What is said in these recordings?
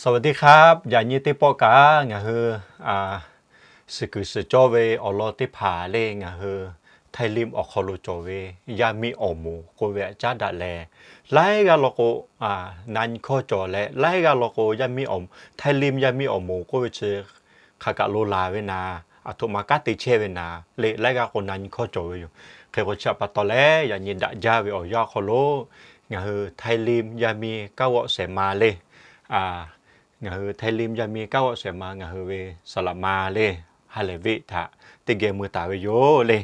สวัสดีครับ Yaꞈ nyi teˇ pawˆ kaꞈ ngaˬ hui suhˍ kuiˬ suhˍ cawˇ ve awˬ lawn teˇ hpaˍ le, ngaˬ hui Htaiˇ Limˇ awˬ hk'aw lo cawˬ ve yaˇ miˇ awˬ moˍ k'oˆ ve htaꞈ caˉ daꞈ leh, laiˉ g'aˇ law k'o, na nyi hkawˇ cawˬ leh laiˉ g'aˇ law k'o, yaˇ miˇ awˬ, Htaiˇ Limˇ yaˇ miˇ awˬ moˍ k'oˆ ve chi hk'aˬ kaꞈ lo laˬ ve naˍ, aˬ htoꞈ ma kanˉ te chehˇ ve naˍ le, laiˉ g'aˇ k'o na nyi hkawˇ cawˬ ve yoˬ. Hk'e k'o chi htaꞈ pa taw leh, yaꞈ nyi daꞈ jaˇ ve awˬ yanˇ hk'aw lo ngaˬ hui Htaiˇ Limˇ yaˇ miˇ kanˉ g'awˆ shehˍ ma le, ngaˬ hui Htaiˇ Limˇ yaˇ miˇ kanˉ g'awˆ shehˍ ma ngaˬ hui ve saˍ laꞈ ma le, ha lehˬ ve htaꞈ teˇ geh mui taˍ ve yoˬ le.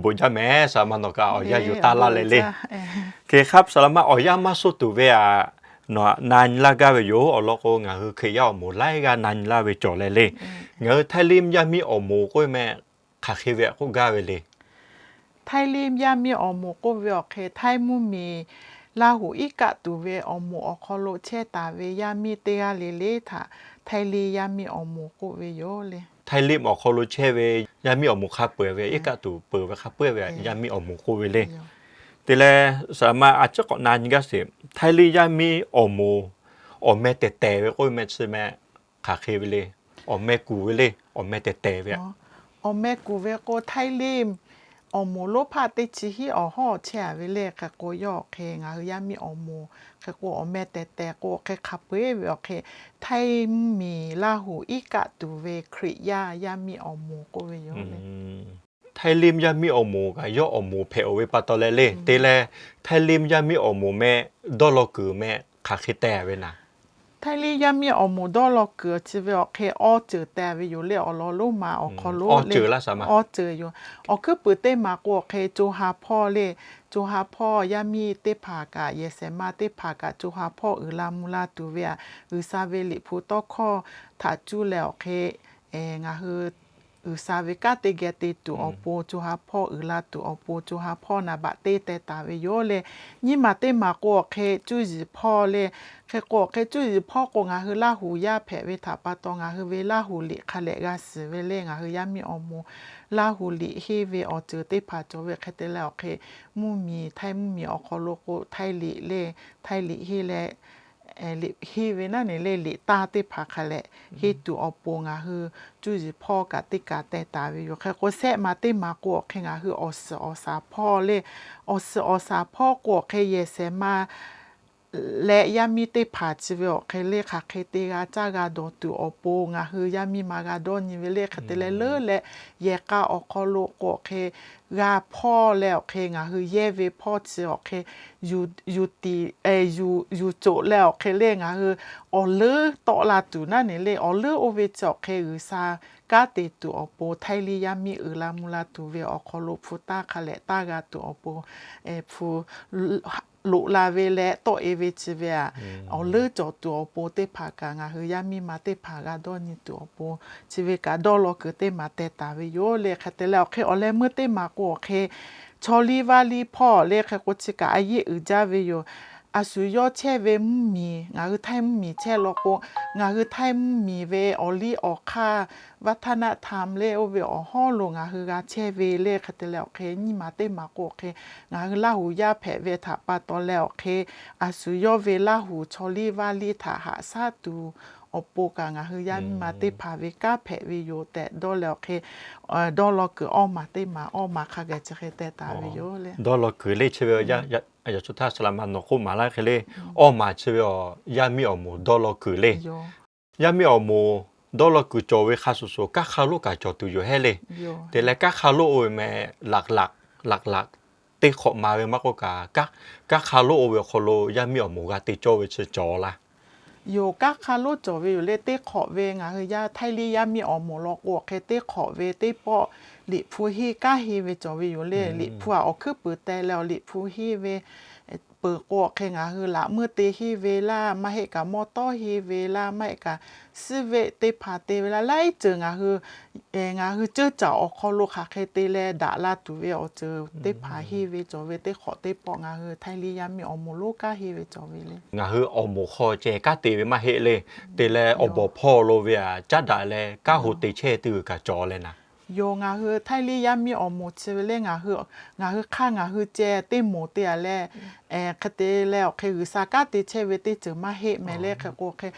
Bon jaˇ mehˍ, saˍ laꞈ ma nawˬ kaꞈ awˬ yanˇ yuˬ taˇ laˇ leh le. Hk'e hk'aˇ saˍ laꞈ ma awˬ yanˇ maˇ suh tuˬ ve aꞈ, nawˬ aꞈ na nyi laˇ gaˇ ve yoˬ. Awˬ lawn k'o, ngaˬ hui Hkriꞈ yaˇ awˬ moˍ laiˉ g'aˇ na nyi laˇ ve cawˬ leh le. Ngaˬ hui Htaiˇ Limˇ yaˇ miˇ awˬ moˍ k'oˆ ve meh, hk'aˬ hk'e ve aꞈ k'oˆ gaˇ ve le. Htaiˇ Limˇ yaˇ miˇ awˬ moˍ k'oˆ ve awˬ hk'e, Htaiˇ mvuhˇmiˬ Laˇ huˍ iˉ kaˆ tuˬ ve awˬ moˍ awˬ hk'aw lo chehˇ taˍ ve yaˇ miˇ teˇ g'aˇ le le htaꞈ Htaiˇ Limˇ yaˇ miˇ awˬ moˍ k'oˆ ve yoˬ le. Htaiˇ Limˇ awˬ hk'aw lo chehˇ ve yaˇ miˇ awˬ moˍ hk'a peu-eˬ ve iˉ kaˆ tuˬ peuˬ ve hk'a peu-eˬ ve yaˇ miˇ awˬ moˍ k'oˆ ve le. Te leh saˍ laꞈ ma a ciˉ k'awꞈ na nyi gaˇ sheˍ. Htaiˇ Limˇ yaˇ miˇ awˬ moˍ awˬ meh tehˬ tehˬ ve k'oˆ ve meh chi meh hk'aˬ hk'e ve le. Awˬ meh kuˬ ve le, awˬ meh tehˬ tehˬ ve aꞈ. Awˬ meh kuˬ ve k'o, Htaiˇ Limˇ awˬ moˍ lonˉ hpaˆ teˇ chi hiˉ awˬ hawˉ chehˇ a ve le. Hk'e k'o, yawˇ awˬ hk'e ngaˬ hui yaˇ miˇ awˬ moˍ hk'e k'o, awˬ meh tehˬ tehˬ k'o, hk'e hk'a peu-eˬ ve awˬ hk'e, Htaiˇ mvuhˇmiˬ Laˇ huˍ iˉ kaˆ tuˬ ve Hkriꞈ yaˇ yaˇ miˇ awˬ moˍ k'oˆ ve yoˬ le. Htaiˇ Limˇ yaˇ miˇ awˬ moˍ kaꞈ yawˇ awˬ moˍ hpehꞈ-oˬ ve pa taw leh le. Te leh, Htaiˇ Limˇ yaˇ miˇ awˬ moˍ meh dawˇ law kuiˬ meh hk'aˬ hk'e teh ve naˍ. Htaiˇ Limˇ yaˇ miˇ awˬ moˍ dawˇ law kuiˬ chi ve awˬ hk'e awˇ ceuˬ teh ve yoˬ le. Awˬ lawn lonˉ ma awˬ hk'aw lo le, awˇ ceuˬ yoˬ. Awˬ hkuiˉ puiˍ teˇ maˬ k'o awˬ hk'e co ha hpawˇ le, co ha hpawˇ yaˇ miˇ teˇ hpaˍ kaꞈ yehˬ shehˍ ma teˇ hpaˍ kaꞈ co ha hpawˇ uiˍ la mvuh la tuˬ ve aꞈ, G'uiˬ sha ve Liꞈ hpu tawˇ hkawˇ htaꞈ cuˇ leh awˬ hk'e ngaˬ hui G'uiˬ sha ve kanˉ teˇ geh te tuˬ awˬ pon co ha hpawˇ uiˍ la tuˬ awˬ pon co ha hpawˇ naˍ baꞈ teˇ teh taˍ ve yoˬ le. Nyiˇ maˬ teˇ maˬ k'o awˬ hk'e cuˇ yiˍ hpawˇ le. Hk'e k'o awˬ hk'e cuˇ yiˍ hpawˇ k'o ngaˬ hui Laˇ huˍ yaˇ hpehꞈ ve htaꞈ pa taw ngaˬ hui ve Laˇ huˍ liꞈ hk'a lehꞈ g'a shiˍ ve le. Ngaˬ hui yaˇ miˇ awˬ moˍ Laˇ huˍ liꞈ henˇ ve awˬ ceuˬ teˇ hpaˍ cawˬ ve hk'e te leh awˬ hk'e, mvuhˇmiˬ Htaiˇ mvuhˇmiˬ awˬ hk'aw lo k'o Htaiˇ liꞈ le, Htaiˇ liꞈ henˇ leh liꞈ henˇ ve naˉ ne le liꞈ taˇ teˇ hpaˍ hk'a lehꞈ henˇ tuˬ awˬ pon ngaˬ hui cuˇ yiˍ hpawˇ kaꞈ teˇ kaꞈ teh taˍ ve yoˬ. Hk'e k'o shehˆ maˬ teˇ maˬ k'o awˬ hk'e ngaˬ hui awˬ suhˍ awˬ shaˍ hpawˇ le, awˬ suhˍ awˬ shaˍ hpawˇ k'o awˬ hk'e yehˬ shehˍ ma leh yaˇ miˇ teˇ hpaˍ chi ve awˬ hk'e le hk'aˬ hk'e te g'a caˇ g'a dawˬ tuˬ awˬ pon ngaˬ hui yaˇ miˇ ma g'a dawˇ nyi ve le. Hk'e te leh leuˉ leh yehˬ k'a awˬ hk'aw lo k'o awˬ hk'e g'a hpawˇ leh awˬ hk'e ngaˬ hui yehˇ ve hpawˇ chi awˬ hk'e yuˬ tiˍ yuˬ coꞈ leh awˬ hk'e le ngaˬ hui awˬ leuˉ tawˆ la tuˬ naˉ ne le. Awˬ leuˉ oˇ ve chi awˬ hk'e G'uiˬ sha kanˉ te tuˬ awˬ pon Htaiˇ Limˇ yaˇ miˇ uiˍ la mvuh la tuˬ ve awˬ hk'aw lo hpu taˇ hk'a lehꞈ taˇ g'a tuˬ awˬ pon hpu loꞈ la ve leh tawˆ e ve chi ve aꞈ, awˬ leuˉ cawˬ tuˬ awˬ pon teˇ hpaˍ kaꞈ ngaˬ hui yaˇ miˇ ma teˇ hpaˍ g'a dawˇ nyi tuˬ awˬ pon chi ve kaꞈ dawˇ law kuiˬ teˇ maˬ teh taˍ ve yoˬ le. Hk'e te leh awˬ hk'e awˬ leh meuˇ teˇ maˬ k'o awˬ hk'e chaw liˇ vaˇ liˇ hpawˇ le. Hk'e k'o chi kaꞈ a yeˇ uiˍ jaˇ ve yoˬ. A shu yawˇ chehˇ ve mvuhˇmiˬ, ngaˬ hui Htaiˇ mvuhˇmiˬ chehˇ law k'o, ngaˬ hui Htaiˇ mvuhˇmiˬ ve awˬ liˇ awˬ hk'aˇ วัฒนธรรม le oˇ ve awˬ hawˉ lo ngaˬ hui g'a chehˇ ve le. Hk'e te leh awˬ hk'e nyiˇ maˬ teˇ maˬ k'o awˬ hk'e ngaˬ hui Laˇ huˍ yaˇ hpehꞈ ve htaꞈ pa taw leh awˬ hk'e a shu yawˇ ve Laˇ huˍ chaw liˇ vaˇ liˇ htaꞈ haꞈ shaˉ tuˬ awˬ pon kaꞈ ngaˬ hui yaˇ miˇ ma teˇ hpaˍ ve kanˉ hpehꞈ ve yoˬ tehꞈ dawˇ leh awˬ hk'e dawˇ law kuiˬ awˇ maˬ teˇ maˬ awˇ maˬ hk'a gaˬ chi hk'e teh taˍ ve yoˬ le. Dawˇ law kuiˬ le chi ve yaꞈ shu htaˇ saˍ laꞈ ma nawˬ k'oˆ maˍ laˇ hk'e le, awˇ maˬ chi ve awˬ yaˇ miˇ awˬ moˍ dawˇ law kuiˬ le. Yaˇ miˇ awˬ moˍ dawˇ law kuiˬ cawˬ ve hk'a shuˍ shuˍ kanˉ hk'a lonˉ kaꞈ cawˬ tuˬ yoˬ hehˉ le. Te leh kanˉ hk'a lonˉ oˇ ve meh laꞈ laꞈ laꞈ laꞈ teˇ hk'awꞈ ma ve maˇ k'oˆ kaꞈ, kanˉ hk'a lonˉ oˇ ve awˬ hk'aw lo yaˇ miˇ awˬ moˍ g'a te cawˇ ve chi cawˬ laˇ. Yoˬ, kanˉ hk'a lonˉ cawˬ ve yoˬ le. Teˇ hk'awꞈ ve ngaˬ hui yaˇ Htaiˇ liˇ yaˇ miˇ awˬ moˍ law k'o awˬ hk'e teˇ hk'awꞈ ve teˇ pawˆ Liꞈ hpu henˇ kanˉ henˇ ve cawˬ ve yoˬ le. Liꞈ hpu aꞈ awˬ hkuiˉ puiˍ teh leh awˬ Liꞈ hpu henˇ ve peuˬ k'o awˬ hk'e ngaˬ hui laꞈ meuˇ te henˇ ve laˇ, maˇ heˆ kaꞈ mawˇ tawˇ henˇ ve laˇ, maˇ heˆ kaꞈ suhˉ veˆ teˇ hpaˍ te ve laˇ, laiˉ ceuˬ ngaˬ hui ngaˬ hui ceuˇ caˬ awˬ hk'aw lo hk'aˬ hk'e te leh daꞈ la tuˬ ve awˬ ceuˬ teˇ hpaˍ henˇ ve cawˬ ve teˇ hk'awꞈ teˇ pawˆ ngaˬ hui Htaiˇ liˇ yaˇ miˇ awˬ moˍ lonˉ kanˉ henˇ ve cawˬ ve le. Ngaˬ hui awˬ moˍ hk'aw ceh kanˉ te ve maˇ heˆ le. Te leh awˬ bawˬ hpawˇ lo ve aꞈ caˉ daꞈ leh kanˉ ho te chehˇ tuˬ kaꞈ cawˬ leh naˍ. Yoˬ, ngaˬ hui Htaiˇ liˇ yaˇ miˇ awˬ moˍ chi ve lehˬ, ngaˬ hui hk'aˇ ngaˬ hui ceh teˇ moˍ te a leh, hk'e te leh awˬ hk'e G'uiˬsha kanˉ te chehˇ ve teˇ ceuˬ maˇ heˆ mehˍ leh hk'e k'o,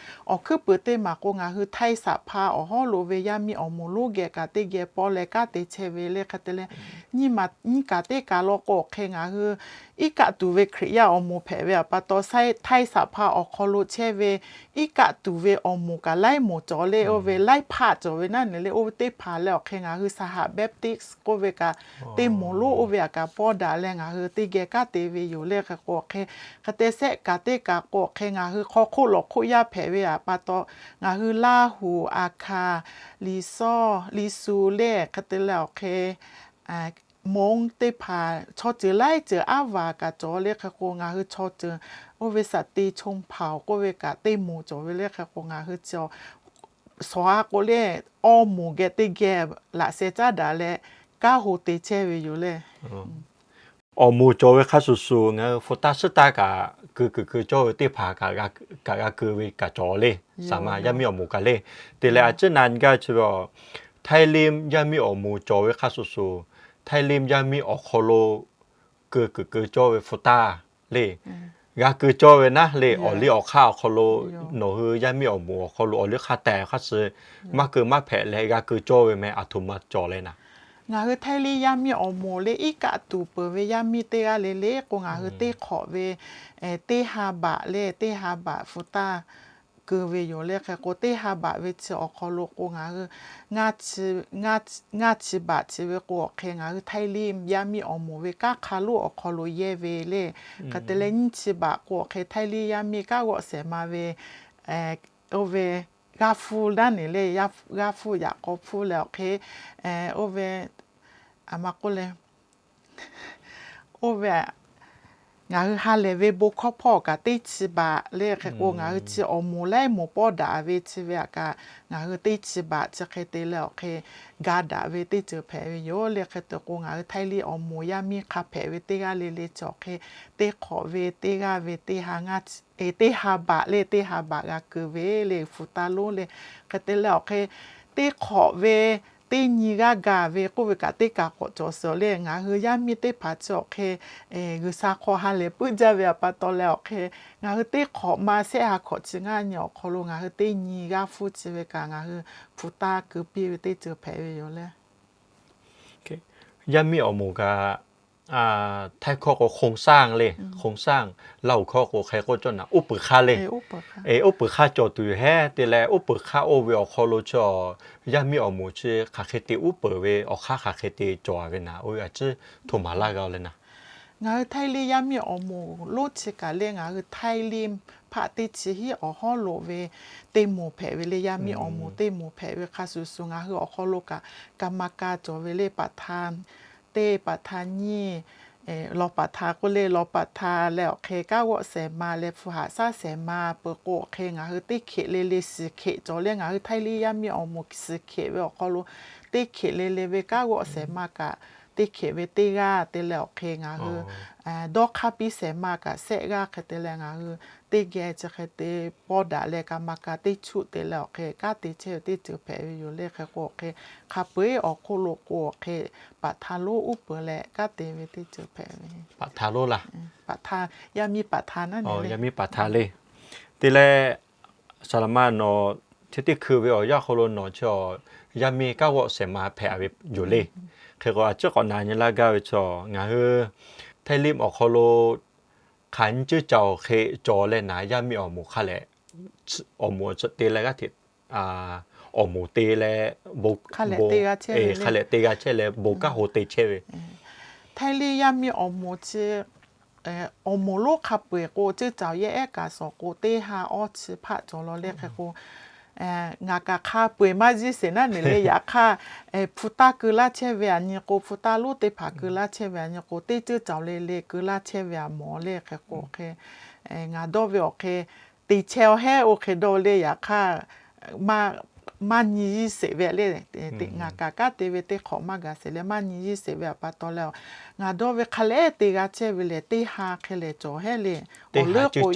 awˬ hkuiˉ puiˍ teˇ maˬ k'o ngaˬ hui Htaiˇ saꞈ hpa awˬ hawˉ lo ve yaˇ miˇ awˬ moˍ lonˉ geh kaꞈ teˇ geh pawˇ leh kanˉ te chehˇ ve leh hk'e te leh, nyiˇ kaꞈ teˇ kaˬ law k'o awˬ hk'e ngaˬ hui iˉ kaˆ tuˬ ve Hkriꞈ yaˇ awˬ moˍ hpehꞈ ve pa taw, Htaiˇ saꞈ hpa awˬ hk'aw lo chehˇ ve iˉ kaˆ tuˬ ve awˬ moˍ kaꞈ laiˉ moˍ cawˬ leh, oˇ ve laiˉ hpaˆ cawˬ ve naˉ neˬ leh, oˇ ve teˇ hpaˍ leh awˬ hk'e ngaˬ hui สห Baptist k'oˆ ve kaꞈ teˇ moˍ lonˉ oˇ ve aꞈ kaꞈ pawˇ daꞈ leh ngaˬ hui teˇ geh kanˉ te ve yoˬ leh hk'e k'o awˬ hk'e, hk'e te shehˆ kaꞈ teˇ kaˬ k'o awˬ hk'e ngaˬ hui hk'aw hk'oˆ lawˬ hk'oˆ yaˇ hpehꞈ ve pa taw, ngaˬ hui Laˇ huˍ, Aˍ hkaˍ, Liˍsawˇ, Liˇsuˍ leh hk'e te leh awˬ hk'e, moˍ teˇ hpaˍ chaw ceuˬ laiˉ ceuˬ aˉ vaˬ kaꞈ cawˬ leh hk'e k'o ngaˬ hui chaw ceuˬ, oˇ ve สตรีชนเผ่า k'oˆ ve kaꞈ teˇ moˍ cawˬ ve leh hk'e k'o ngaˬ hui chi sawˍ a k'o leh awˇ moˍ geh teˇ geh laꞈ sheh caˉ daꞈ leh kanˉ ho te chehˇ ve yoˬ leh. Awˬ moˍ cawˬ ve hk'a shuˍ shuˍ ngaˬ hui hpu taˇ suhˉ taˇ kaꞈ keu kuiˬ keu cawˇ ve teˇ hpaˍ kaꞈ g'a keu ve kaꞈ cawˬ leh, saˍ ma yaˇ miˇ awˬ moˍ kaꞈ leh, te leh a ciˉ na nyi gaˇ chi ve a, Htaiˇ liˇ yaˇ miˇ awˬ moˍ cawˬ ve hk'a shuˍ shuˍ, Htaiˇ liˇ yaˇ miˇ awˬ hk'aw lo keu kuiˬ keu cawˇ ve hpu taˇ leh, g'a keu cawˇ ve naˉ leh awˬ liˇ awˬ hk'aˇ awˬ hk'aw lo, nawˬ hui yaˇ miˇ awˬ moˍ awˬ hk'aw lo awˬ liˇ hk'aˇ tehꞈ hk'a shuˍ maˇ keu maˇ hpehꞈ leh g'a keu cawˇ ve meh aˬ htoꞈ ma cawˬ leh naˍ. Ngaˬ hui Htaiˇ liˇ yaˇ miˇ awˬ moˍ leh iˉ kaˆ tuˬ peuˬ ve yaˇ miˇ teˇ g'aˇ le le k'o ngaˬ hui teˇ hk'awꞈ ve teˇ ha baꞈ leh teˇ ha baꞈ hpu taˇ keu ve yoˬ leh hk'e k'o, teˇ ha baꞈ ve chi awˬ hk'aw lo k'o ngaˬ hui ngaˇ chi baꞈ chi ve k'o awˬ hk'e ngaˬ hui Htaiˇ liˇ yaˇ miˇ awˬ moˍ ve kanˉ hk'a lonˉ awˬ hk'aw lo yehˇ ve leh, hk'e te leh nyiˇ chi baꞈ k'o awˬ hk'e Htaiˇ liˇ yaˇ miˇ kanˉ g'awˆ shehˍ ma ve oˇ ve g'aˇ hpfuhˇ naˉ neˬ leh, g'aˇ hpfuhˇ yaꞈ k'aw hpfuhˇ leh awˬ hk'e, oˇ ve, aˬ ma k'oˆ leh, oˇ ve ngaˬ hui ha lehˬ ve bon hkawˇ hpawˇ kaꞈ teˇ chi baꞈ leh hk'e k'o ngaˬ hui chi awˬ moˍ laiˉ moˍ pawˇ daꞈ ve chi ve aꞈ kaꞈ ngaˬ hui teˇ chi baꞈ chi hk'e te leh awˬ hk'e ga daꞈ ve teˇ ceuˬ hpehꞈ ve yoˬ leh hk'e te k'o ngaˬ hui Htaiˇ liˇ awˬ moˍ yaˇ miˇ hk'a hpehꞈ ve teˇ g'aˇ le le chi awˬ hk'e teˇ hk'awꞈ ve teˇ g'aˇ ve teˇ ha baꞈ leh teˇ ha baꞈ g'a keu ve leh hpu taˇ lonˉ leh hk'e te leh awˬ hk'e teˇ hk'awꞈ ve teˇ nyi g'aˇ gaˬ ve k'oˆ ve kaꞈ teˇ kaˬ k'awꞈ cawˬ suhˍ leh ngaˬ hui yaˇ miˇ teˇ hpaˍ chi awˬ hk'e G'uiˬsha hk'aw ha lehˬ puiˉ jaˇ ve pa taw leh awˬ hk'e ngaˬ hui teˇ hk'awꞈ ma shehˆ ha hkawꞈ chi ngaˇ nyi awˬ hk'aw lo ngaˬ hui teˇ nyi g'aˇ hpfuhˇ chi ve kaꞈ ngaˬ hui hpu taˇ keu piˇ ve teˇ ceuˬ hpehꞈ ve yoˬ leh. Yaˇ miˇ awˬ moˍ kaꞈ Htaiˇ hkawˇ k'o โครงสร้าง leh โครงสร้าง Laˇ huˍ hkawˇ k'o hk'e k'oˆ cawˇ naˍ uˉ peunˍ hk'aˇ leh, uˉ peunˍ hk'aˇ cawˬ tuˬ yoˬ hehˉ te leh uˉ peunˍ hk'aˇ oˇ ve awˬ hk'aw lo chi yaˇ miˇ awˬ moˍ chi hk'aˬ hk'e te uˉ peunˍ ve awˬ hk'aˇ hk'aˬ hk'e te cawˬ ve naˍ oˇ ve a ciˉ htoꞈ maˍ laˇ g'a leh naˍ. Ngaˬ hui Htaiˇ liˇ yaˇ miˇ awˬ moˍ lonˉ chi kaꞈ leh ngaˬ hui Htaiˇ liˇ hpaˆ teˇ chi hiˉ awˬ hawˉ lo ve teˇ moˍ hpehꞈ ve leh yaˇ miˇ awˬ moˍ teˇ moˍ hpehꞈ ve hk'a shuˍ shuˍ ngaˬ hui awˬ hk'aw lo kaꞈ กรรมการ cawˬ ve leh ประธาน teˇ ประธาน nyiˇ, รองประธาน k'oˆ leh รองประธาน leh awˬ hk'e kanˉ g'awˆ shehˍ ma leh hpu haꞈ shaˉ shehˍ ma peuˬ k'o awˬ hk'e ngaˬ hui teˇ hkeꞈ le le shiˍ hkeꞈ cawˬ leh ngaˬ hui Htaiˇ liˇ yaˇ miˇ awˬ moˍ shiˍ hkeꞈ ve awˬ hk'aw lo teˇ hkeꞈ le le ve kanˉ g'awˆ shehˍ ma kaꞈ teˇ hkeꞈ ve teˇ g'aˇ te leh awˬ hk'e ngaˬ hui dawˇ hk'aˇ piˇ shehˍ ma kaꞈ shehˆ g'aˇ hk'e te leh ngaˬ hui teˇ geh chi hk'e te pawˇ daꞈ leh กรรมการ teˇ chuˆ te leh awˬ hk'e kanˉ te chehˇ ve teˇ ceuˬ hpehꞈ ve yoˬ leh hk'e k'o awˬ hk'e hk'a peu-eˬ awˬ hk'oˆ lo k'o awˬ hk'e ประธาน lonˉ uˉ peunˍ leh kanˉ te ve teˇ ceuˬ hpehꞈ ve. ประธาน lonˉ laˇ, yaˇ miˇ ประธาน naˉ neˬ leh, yaˇ miˇ ประธาน leh te leh saˍ laˍ ma nawˬ chi teˇ hkui ve awˬ yanˇ hk'aw lo nawˬ chi yaˇ miˇ kanˉ g'awˆ shehˍ ma hpehꞈ ve yoˬ leh, hk'e k'o a ciˉ k'awꞈ na nyi laˇ gaˇ ve chi ngaˬ hui Htaiˇ liˇ awˬ hk'aw lo hk'aˬ nyiˇ ceuˬ cawˬ hk'e cawˬ leh naˍ yaˇ miˇ awˬ moˍ hk'a lehˬ, awˬ moˍ te leh g'aˇ hteꞈ awˬ moˍ te leh, hk'a lehˬ te g'a chehˇ leh bon kanˉ ho te chehˇ ve. Htaiˇ liˇ yaˇ miˇ awˬ moˍ chi awˬ moˍ lonˉ hk'a peu-eˬ k'o ceuˬ cawˬ yehˇ ehˉ kaꞈ shawˍ k'o teˇ ha awˇ chi hpaˆ cawˬ law leh hk'e k'o ngaˬ kaꞈ hk'a peu-eˬ maˇ jiˇ sheˍ naˉ neˬ leh yaꞈ hk'aˇ hpu taˇ keu laˇ chehˇ ve aꞈ nyi k'o, hpu taˇ lonˉ teˇ hpaˍ keu laˇ chehˇ ve aꞈ nyi k'o, teˇ ceuˬ cawˬ le le keu laˇ chehˇ ve aꞈ mawˬ leh hk'e k'o hk'e ngaˬ dawˇ ve awˬ hk'e te chehˇ aw hehˉ oˇ hk'e dawˇ leh yaꞈ hk'aˇ maˇ maˇ nyi yiˇ sheˍ ve le. Ngaˬ kaꞈ kanˉ te ve teˇ hk'awꞈ maˇ gaˬ sheˍ leh maˇ nyi yiˇ sheˍ ve pa taw leh, ngaˬ dawˇ ve hk'a lehˬ te g'a chehˇ ve lehˬ, teˇ ha hk'e lehˬ cawˬ hehˉ le. Awˬ leuˉ k'o,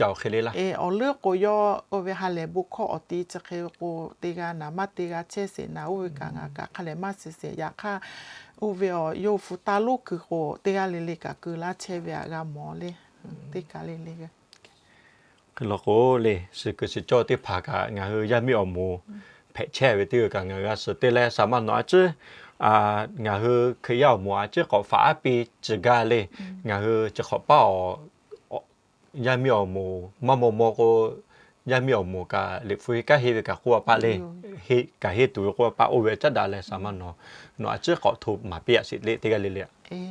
awˬ leuˉ k'o yawˇ k'oˆ ve ha lehˬ bon hkawˇ awˬ ti chi hk'e k'o, teˇ g'aˇ naˍ maˇ te g'a chehˇ sheˍ naˍ, oˇ ve kaꞈ ngaˬ kaꞈ hk'a lehˬ maˇ shiˍ sheˍ. Yaꞈ hk'aˇ, oˇ ve awˬ yawˇ hui hpu taˇ lonˉ kuiˬ k'o, teˇ g'aˇ le le kaꞈ keu laˇ chehˇ ve htaꞈ g'a mawˬ le. Teˇ kaˬ le le hk'e law k'o le, shiˍ kuiˬ shiˍ cawˇ teˇ hpaˍ kaꞈ ngaˬ hui yaˇ miˇ awˬ moˍ hpehꞈ chehˇ ve teˇ g'aˇ kaꞈ ngaˬ hui g'a shiˍ te leh, saˍ maˇ nawˬ a ciˉ ngaˬ hui Hkriꞈ yaˇ awˬ moˍ a ciˉ k'awꞈ faꞈ aˉ piˇ ciˬ gaˇ le. Ngaˬ hui chi hk'awꞈ paˇ awˬ yaˇ miˇ awˬ moˍ maˇ maw maw k'o, yaˇ miˇ awˬ moˍ kaꞈ liꞈ hpu henˇ kanˉ henˇ ve kaꞈ k'oˆ a paˆ le. Kaꞈ henˇ tuˬ ve k'oˆ a paˆ, oˇ ve caˉ daꞈ leh saˍ maˇ nawˬ, nawˬ a ciˉ k'awꞈ hto maˍ piˇ aꞈ sheˍ le teˇ g'aˇ le le.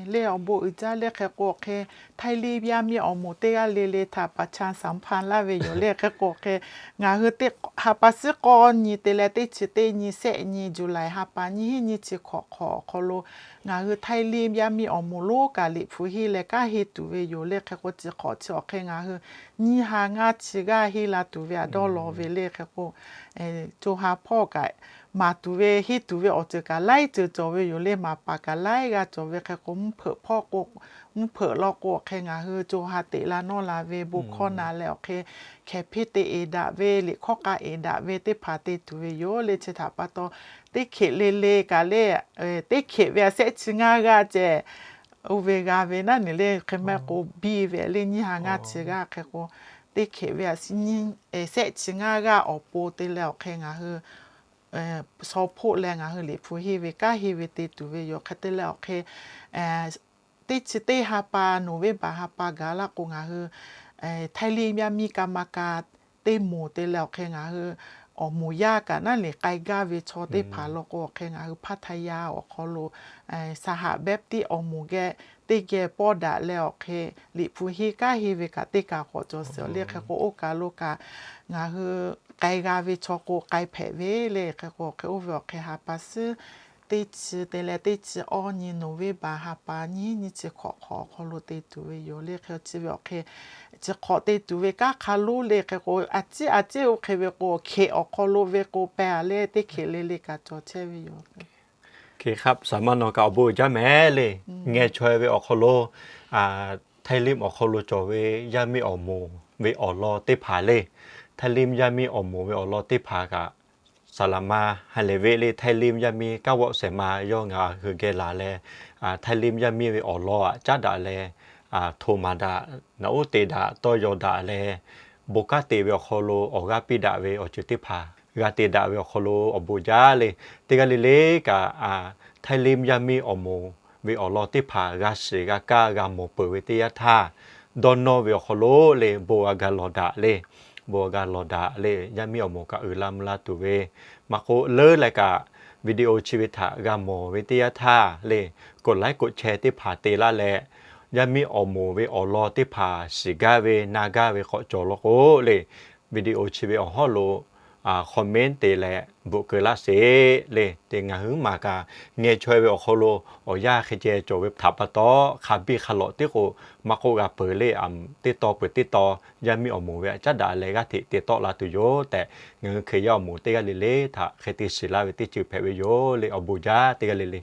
Le awˬ bon uiˍ jaˇ le hk'e k'o hk'e, Htaiˇ liˇ yaˇ miˇ awˬ moˍ teˇ g'aˇ le le htaꞈ paˍ chaˇ saˍ hpaˇ laˇ ve yoˬ le hk'e k'o hk'e, ngaˬ hui ha pa suhˉ k'awˇ nyi te leh teˇ chi teˇ nyi shehˆ nyi July ha pa nyiˇ hinˉ nyiˇ chi hkawꞈ hk'awꞈ awˬ hk'aw lo, ngaˬ hui Htaiˇ liˇ yaˇ miˇ awˬ moˍ lonˉ kaꞈ liꞈ hpu henˇ leh kanˉ henˇ tuˬ ve yoˬ le hk'e k'o, chi hk'awꞈ chi awˬ hk'e ngaˬ hui nyiˇ ha ngaˇ chi g'aˇ henˇ la tuˬ ve aꞈ dawˇ law ve le hk'e k'o, co ha hpawˇ kaꞈ maˍ tuˬ ve henˇ tuˬ ve awˬ ceuˬ kaꞈ laiˉ ceuˬ cawˬ ve yoˬ le. Maˍ paˍ kaꞈ laiˉ g'aˇ cawˬ ve hk'e k'o, mvuhˇ hpeuꞈ hpawˇ k'o, mvuhˇ hpeuꞈ law k'o awˬ hk'e ngaˬ hui co ha teꞈ la nawˇ la ve bon hkawˇ na leh awˬ hk'e, hkeh hpiˇ te eˍ daꞈ ve, liꞈ hkawˇ k'a eˍ daꞈ ve teˇ hpaˍ te tuˬ ve yoˬ le. Chi htaꞈ pa taw, teˇ hkeꞈ le le kaꞈ le, teˇ hkeꞈ ve aꞈ shehˆ chi ngaˇ g'aˇ ceh, oˇ ve g'a ve naˉ neˬ le hk'e maˇ k'o biˇ ve le nyiˇ ha ngaˇ chi g'aˇ hk'e k'o, teˇ hkeꞈ ve aꞈ shehˆ chi ngaˇ g'aˇ awˬ pon te leh awˬ hk'e ngaˬ hui shaw hpoˆ leh ngaˬ hui liꞈ hpu henˇ ve kanˉ henˇ ve te tuˬ ve yoˬ. Hk'e te leh awˬ hk'e teˇ chi teˇ ha pa November ha pa gaˬ laˇ k'o, ngaˬ hui Htaiˇ liˇ yaˇ miˇ ka ma ka teˇ moˍ te leh awˬ hk'e ngaˬ hui awˬ moˍ yaˇ kaꞈ naˉ neˬ k'ai gaˇ ve chaw teˇ hpaˍ law k'o awˬ hk'e ngaˬ hui Pattaya awˬ hk'aw lo Saˍ haꞈ Baptist awˬ moˍ geh teˇ geh pawˇ daꞈ leh awˬ hk'e liꞈ hpu henˇ kanˉ henˇ ve kaꞈ teˇ kaˬ k'awꞈ cawˬ sheˍ le hk'e k'o, oˇ kaˬ lo kaꞈ ngaˬ hui k'ai g'a ve chaw k'o k'ai hpehꞈ ve le hk'e k'o, hk'e oˇ ve awˬ hk'e ha pa suhˉ teˇ chi te leh teˇ chi awˇ nyi November ha pa nyiˇ hinˉ nyiˇ chi hkawꞈ hk'awꞈ awˬ hk'aw lo te tuˬ ve yoˬ le hk'e. Chi ve awˬ hk'e chi hk'awꞈ te tuˬ ve kanˉ hk'a lonˉ le hk'e k'o, a ciˉ a ciˉ oˇ hk'e ve k'o, hkeꞈ awˬ hk'aw lo ve k'o pehˬ a le teˇ hkeꞈ le le kaꞈ cawˬ chehˇ ve yoˬ. Hk'e hk'a saˍ maˇ nawˬ kaꞈ awˬ bon uiˍ jaˇ mehˍ le. Ngeh chaweh ve awˬ hk'aw lo, Htaiˇ liˇ awˬ hk'aw lo cawˬ ve yaˇ miˇ awˬ moˍ ve awˬ lawn teˇ hpaˍ le. Htaiˇ liˇ yaˇ miˇ awˬ moˍ ve awˬ lawn teˇ hpaˍ kaꞈ, saˍ laˍ ma ha lehˬ ve le Htaiˇ liˇ yaˇ miˇ kanˉ vawˆ shehˍ ma yawˇ ngaˬ hui geh laˬ leh, Htaiˇ liˇ yaˇ miˇ ve awˬ lawn aꞈ caˉ daꞈ leh, hto maˍ daꞈ, naꞈ uˉ te daꞈ, tawˇ yaw daꞈ leh, bon kanˉ te ve awˬ hk'aw lo awˬ g'aˇ piˇ daꞈ ve awˬ ceuˬ teˇ hpaˍ g'a te daꞈ ve awˬ hk'aw lo awˬ bon jaˇ le. Teˇ g'aˇ le le kaꞈ, Htaiˇ liˇ yaˇ miˇ awˬ moˍ ve awˬ lawn teˇ hpaˍ g'a shiˍ g'a kaˇ g'a mawˬ peuˬ ve teˇ yanˇ htaˇ, dawˇ nawˇ ve awˬ hk'aw lo le bon g'a ga lawˬ daꞈ le. Bon g'a ga lawˬ daꞈ le, yaˇ miˇ awˬ moˍ kaꞈ uiˍ la mvuh la tuˬ ve, maˇ k'oˆ leuˉ leh kaꞈ video chi ve htaꞈ g'a mawˬ ve teˇ yanˇ htaˇ le, กดไลค์ กดแชร์ teˇ hpaˍ te laˇ leh, yaˇ miˇ awˬ moˍ ve awˬ lawn teˇ hpaˍ shiˍ gaˇ ve na gaˇ ve k'awꞈ cawˬ law k'o le, video chi ve awˬ hawˉ lo comment te leh bvuhꞈ keu laˇ sheˍ le. Te ngaˬ hui maˬ kaꞈ ngeh chaweh ve awˬ hk'aw lo awˬ yanˇ hk'e ceh cawˬ ve htaꞈ pa taw, hk'a biˇ hk'a lawꞈ tiˉ k'o maˇ k'oˆ g'a peuˬ le. Teˇ taw peuˬ teˇ taw yaˇ miˇ awˬ moˍ ve aꞈ caˉ daꞈ leh g'aˇ hteꞈ te tawˆ la tuˬ yoˬ tehꞈ, ngaˬ hui Hkriꞈ yaˇ awˬ moˍ teˇ g'aˇ le le htaꞈ hk'e te shiˍ laˇ ve teˇ ceuˬ hpehꞈ ve yoˬ le. Awˬ bon jaˇ teˇ g'aˇ le le.